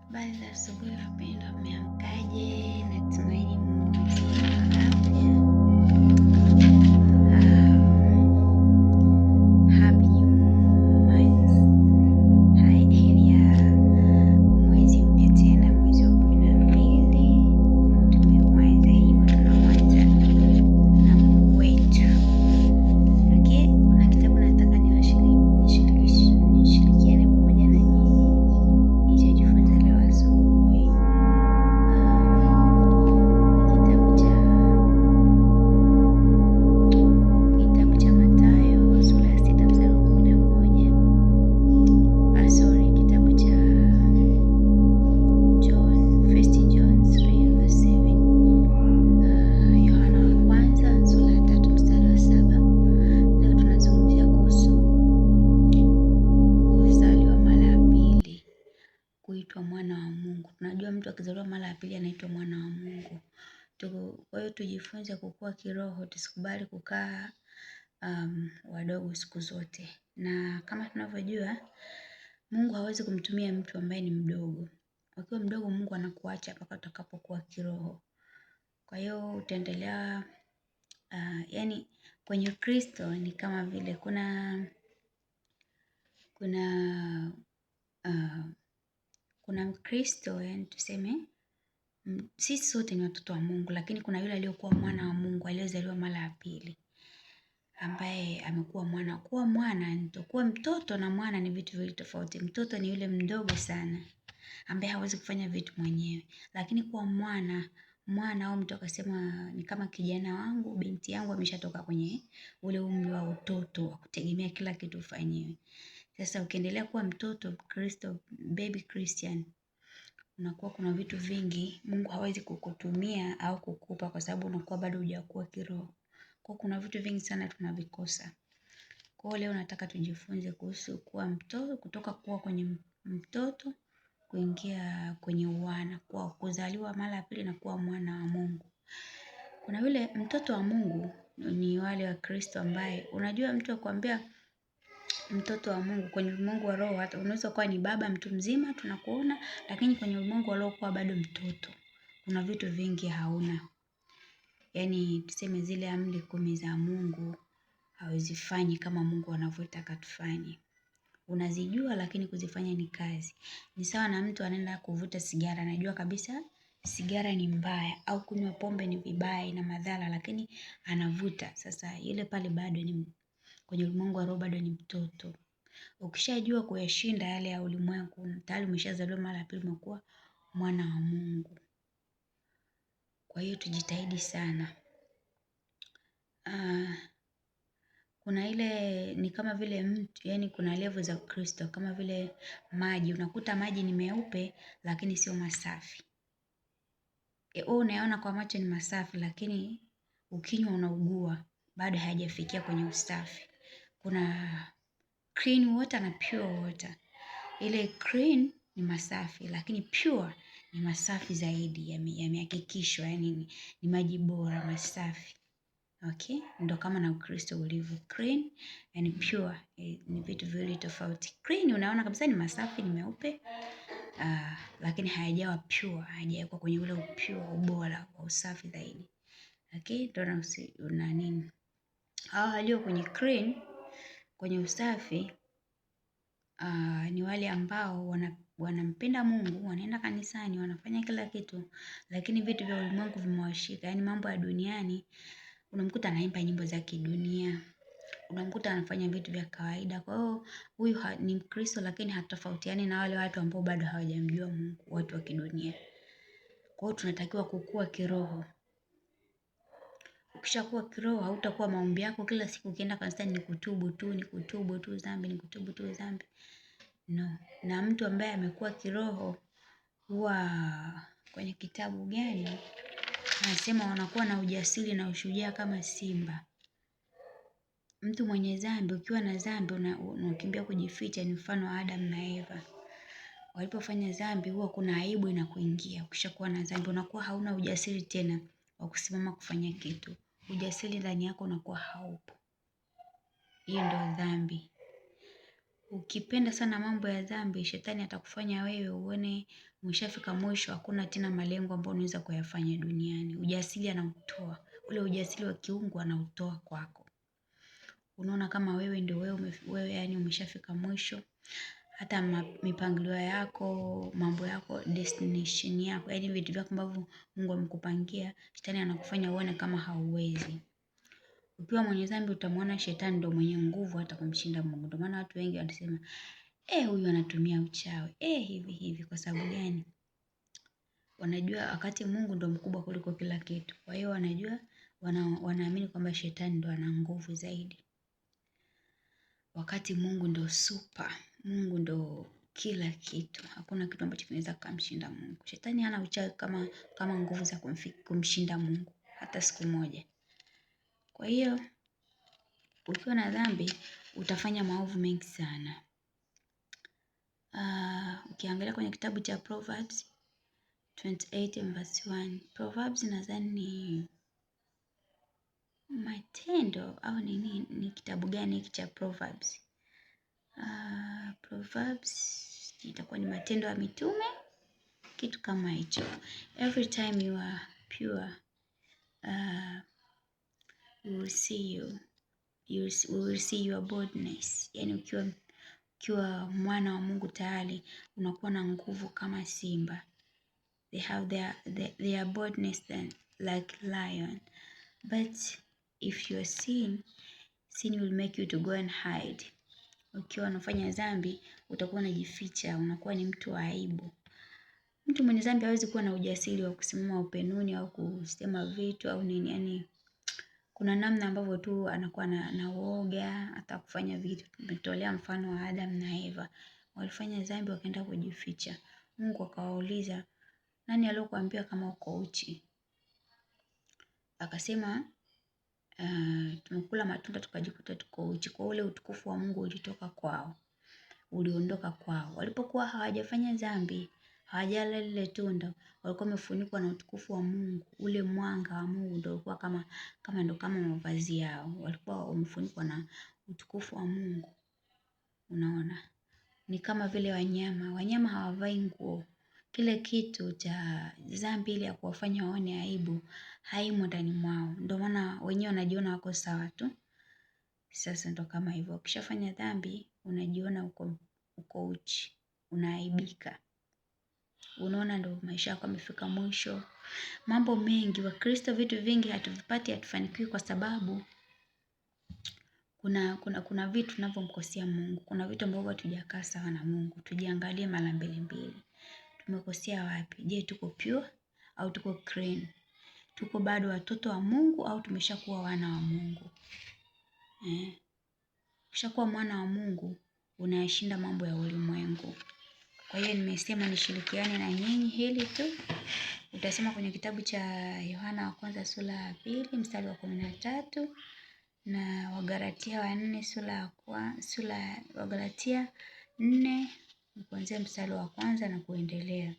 Habari za asubuhi wapendwa, mmeamkaje? Natumaini mzima wa afya. Happy new month. Hai, heri ya mwezi mpya tena, mwezi wa 12 tumeuanza hivyo, tunauanza na Mungu wetu. Okay, kuna kitabu nataka nishirikiane pamoja na nyinyi nilichojifunza leo asubuhi. Kitabu cha Mathayo sura ya 6 mstari wa 11. Ah, sorry, kitabu cha John, First John 3 verse 7. Yohana wa kwanza sura ya 3 mstari wa 7. Leo tunazungumzia kuhusu kuzaliwa mara ya pili, kuitwa mwana wa Mungu. Tunajua mtu akizaliwa mara ya pili anaitwa mwana wa Mungu. Kwa hiyo tujifunze kukua kiroho, tusikubali kukaa wadogo siku zote. Na kama tunavyojua, Mungu hawezi kumtumia mtu ambaye ni mdogo. Ukiwa mdogo Mungu anakuacha mpaka utakapokuwa kiroho. Kwa hiyo utaendelea, yani kwenye Kristo ni kama vile kuna kuna Mkristo, yani tuseme sisi sote ni watoto wa Mungu, lakini kuna yule aliyokuwa mwana wa Mungu aliyezaliwa mara ya pili, ambaye amekuwa mwana. Kuwa mwana ni kuwa mtoto na mwana ni vitu viwili tofauti. Mtoto ni yule mdogo sana ambaye hawezi kufanya vitu mwenyewe, lakini kuwa mwana, mwana au mtu akasema ni kama kijana wangu, binti yangu ameshatoka kwenye ule umri wa utoto wa kutegemea kila kitu ufanyiwe. Sasa ukiendelea kuwa mtoto Kristo, baby Christian, unakuwa kuna vitu vingi Mungu hawezi kukutumia au kukupa kwa sababu unakuwa bado hujakuwa kiroho. Kwa kuna vitu vingi sana tunavikosa. Kwa hiyo leo nataka tujifunze kuhusu kuwa mtoto, kutoka kuwa kwenye mtoto kuingia kwenye uwana, kuwa kuzaliwa mara ya pili na kuwa mwana wa Mungu. Kuna yule mtoto wa Mungu ni wale wa Kristo ambaye unajua mtu akwambia mtoto wa Mungu kwenye ulimwengu wa roho, hata unaweza kuwa ni baba mtu mzima tunakuona, lakini kwenye ulimwengu wa roho kuwa bado mtoto. Kuna vitu vingi hauna. Yaani tuseme zile amri 10 za Mungu hauzifanyi kama Mungu anavyotaka tufanye. Unazijua lakini kuzifanya ni kazi. Ni sawa na mtu anaenda kuvuta sigara, anajua kabisa sigara ni mbaya au kunywa pombe ni vibaya, ina madhara, lakini anavuta. Sasa yule pale bado ni kwenye ulimwengu wa roho, bado ni mtoto. Ukishajua kuyashinda yale ya ulimwengu, tayari umeshazaliwa mara ya pili, umekuwa mwana wa Mungu. Kwa hiyo tujitahidi sana. Kuna ile ni kama vile mtu, yani kuna level za Kristo kama vile maji. Unakuta maji ni meupe lakini sio masafi. Wewe unaona kwa macho ni masafi lakini ukinywa unaugua, bado hayajafikia kwenye usafi. Kuna clean water na pure water. Ile clean ni masafi lakini pure ni masafi zaidi, yamehakikishwa, yani ni maji bora masafi. Okay, ndo kama na Ukristo ulivyo, clean and pure ni vitu viwili tofauti. Clean unaona kabisa ni masafi, ni meupe, lakini hayajawa pure, hayajawekwa kwenye ule upure, ubora wa usafi zaidi. Okay, ndo na nini? Hao walio kwenye clean, kwenye usafi, ni wale ambao wanampenda Mungu, wanaenda kanisani, wanafanya kila kitu, lakini vitu vya ulimwengu vimewashika, yani mambo ya duniani. Unamkuta anaimba nyimbo za kidunia, unamkuta anafanya vitu vya kawaida. Kwa hiyo huyu ni Mkristo lakini hatofautiani na wale watu ambao bado hawajamjua Mungu, watu wa kidunia. Kwa hiyo tunatakiwa kukua kiroho. Ukishakuwa kiroho hautakuwa maombi yako kila siku ukienda kanisani ni kutubu tu, ni kutubu tu dhambi, ni kutubu tu dhambi. No. Na mtu ambaye amekuwa kiroho huwa kwenye kitabu gani? Anasema wanakuwa na ujasiri na ushujaa kama simba. Mtu mwenye dhambi, ukiwa na dhambi unakimbia kujificha, ni mfano wa Adam na Eva. Walipofanya dhambi huwa kuna aibu inakuingia. Ukishakuwa na dhambi unakuwa hauna ujasiri tena wa kusimama kufanya kitu. Ujasiri ndani yako unakuwa haupo. Hiyo ndio dhambi. Ukipenda sana mambo ya dhambi, shetani atakufanya wewe uone umeshafika mwisho, hakuna tena malengo ambayo unaweza kuyafanya duniani. Ujasiri anautoa, ule ujasiri wa kiungu anautoa kwako. Unaona kama wewe ndio wewe, yani umeshafika mwisho. Hata mipangilio yako, mambo yako, destination yako, yani vitu vyako ambavyo Mungu amekupangia, shetani anakufanya uone kama hauwezi. Ukiwa mwenye dhambi utamwona shetani ndio mwenye nguvu hata kumshinda Mungu. Ndio maana watu wengi wanasema, huyu anatumia uchawi, hivi hivi. Kwa sababu gani? Wanajua wakati Mungu ndio mkubwa kuliko kila kitu. Kwa hiyo wanajua, wanaamini kwamba shetani ndio ana nguvu zaidi. Wakati Mungu ndio super, Mungu ndio kila kitu. Hakuna kitu ambacho kinaweza kumshinda Mungu. Shetani hana uchawi kama nguvu za kumshinda Mungu hata siku moja. Kwa hiyo ukiwa na dhambi utafanya maovu mengi sana. Ukiangalia kwenye kitabu cha Proverbs 28 verse 1. Proverbs nadhani ni Matendo au ni kitabu gani hiki cha Proverbs? Proverbs itakuwa ni Matendo ya Mitume, kitu kama hicho. Every time you are pure, we will see you. We will see your boldness. Yani ukiwa mwana wa Mungu tayari unakuwa na nguvu kama simba. They have their boldness then like lion. But if you are sin, sin will make you to go and hide. Ukiwa unafanya dhambi utakuwa unajificha, unakuwa ni mtu wa aibu. Mtu mwenye dhambi hawezi kuwa na ujasiri wa kusimama upenuni au kusema vitu au nini, yani kuna namna ambavyo tu anakuwa na uoga hata kufanya vitu. Tumetolea mfano wa Adam na Eva. Walifanya dhambi wakaenda kujificha. Mungu akawauliza, nani aliyokuambia kama uko uchi? Akasema, tumekula matunda tukajikuta tuko uchi. Kwa ule utukufu wa Mungu ulitoka kwao, uliondoka kwao. Walipokuwa hawajafanya dhambi, hawajala lile tunda, walikuwa wamefunikwa na utukufu wa Mungu. Ule mwanga wa Mungu ndio ulikuwa kama mavazi yao. Walikuwa wamefunikwa na utukufu wa Mungu. Unaona? Ni kama vile wanyama. Wanyama hawavai nguo. Kile kitu cha dhambi ile ya kuwafanya waone aibu haimo ndani mwao. Ndio maana wenyewe wanajiona wako sawa tu. Sasa ndo kama hivyo. Ukishafanya dhambi unajiona uko uchi, unaaibika. Unaona ndo maisha yako yamefika mwisho. Mambo mengi, Wakristo vitu vingi hatuvipati, hatufanikiwi kwa sababu kuna vitu tunavyomkosea Mungu. Kuna vitu ambavyo hatujakaa sawa na Mungu. Tujiangalie mara mbili mbili. Tumekosea wapi? Je, tuko pure au tuko clean? Tuko bado watoto wa Mungu au tumeshakuwa wana wa Mungu? Ukishakuwa mwana wa Mungu unayashinda mambo ya ulimwengu. Kwa hiyo nimesema nishirikiane na nyinyi hili tu. Utasoma kwenye kitabu cha Yohana wa kwanza sura ya 2 mstari wa 13 na Wagalatia wa 4 sura Wagalatia 4 kuanzia mstari wa kwanza na kuendelea.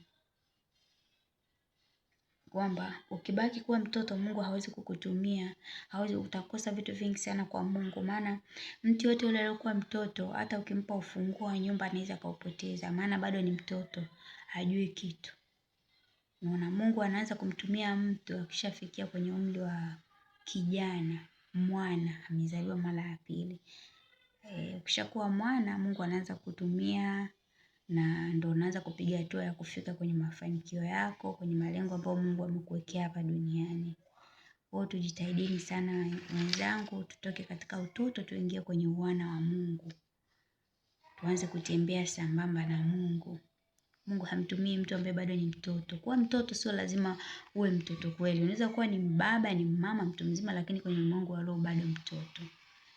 Kwamba ukibaki kuwa mtoto Mungu hawezi kukutumia, hawezi, utakosa vitu vingi sana kwa Mungu. Maana mtu yote yule aliyokuwa mtoto hata ukimpa ufunguo wa nyumba anaweza kaupoteza, maana bado ni mtoto, hajui kitu. Unaona, Mungu anaanza kumtumia mtu akishafikia kwenye umri wa kijana, mwana, amezaliwa mara ya pili. Ukishakuwa mwana Mungu anaanza kutumia na ndo unaanza kupiga hatua ya kufika kwenye mafanikio yako, kwenye malengo ambayo Mungu amekuwekea hapa duniani. Kwa hiyo tujitahidini sana wenzangu, tutoke katika utoto tuingie kwenye uwana wa Mungu. Tuanze kutembea sambamba na Mungu. Mungu hamtumii mtu ambaye bado ni mtoto. Kuwa mtoto sio lazima uwe mtoto kweli. Unaweza kuwa ni baba, ni mama, mtu mzima, lakini kwenye ulimwengu wa roho bado mtoto.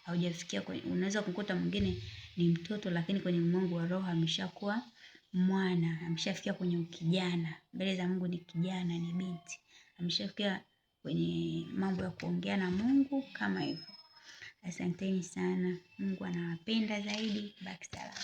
Haujafikia kwenye, unaweza kukuta mwingine ni mtoto lakini kwenye ulimwengu wa roho ameshakuwa mwana, ameshafikia kwenye ukijana. Mbele za Mungu ni kijana, ni binti. Ameshafikia kwenye mambo ya kuongea na Mungu kama hivyo. Asanteni sana. Mungu anawapenda zaidi. Baki salama.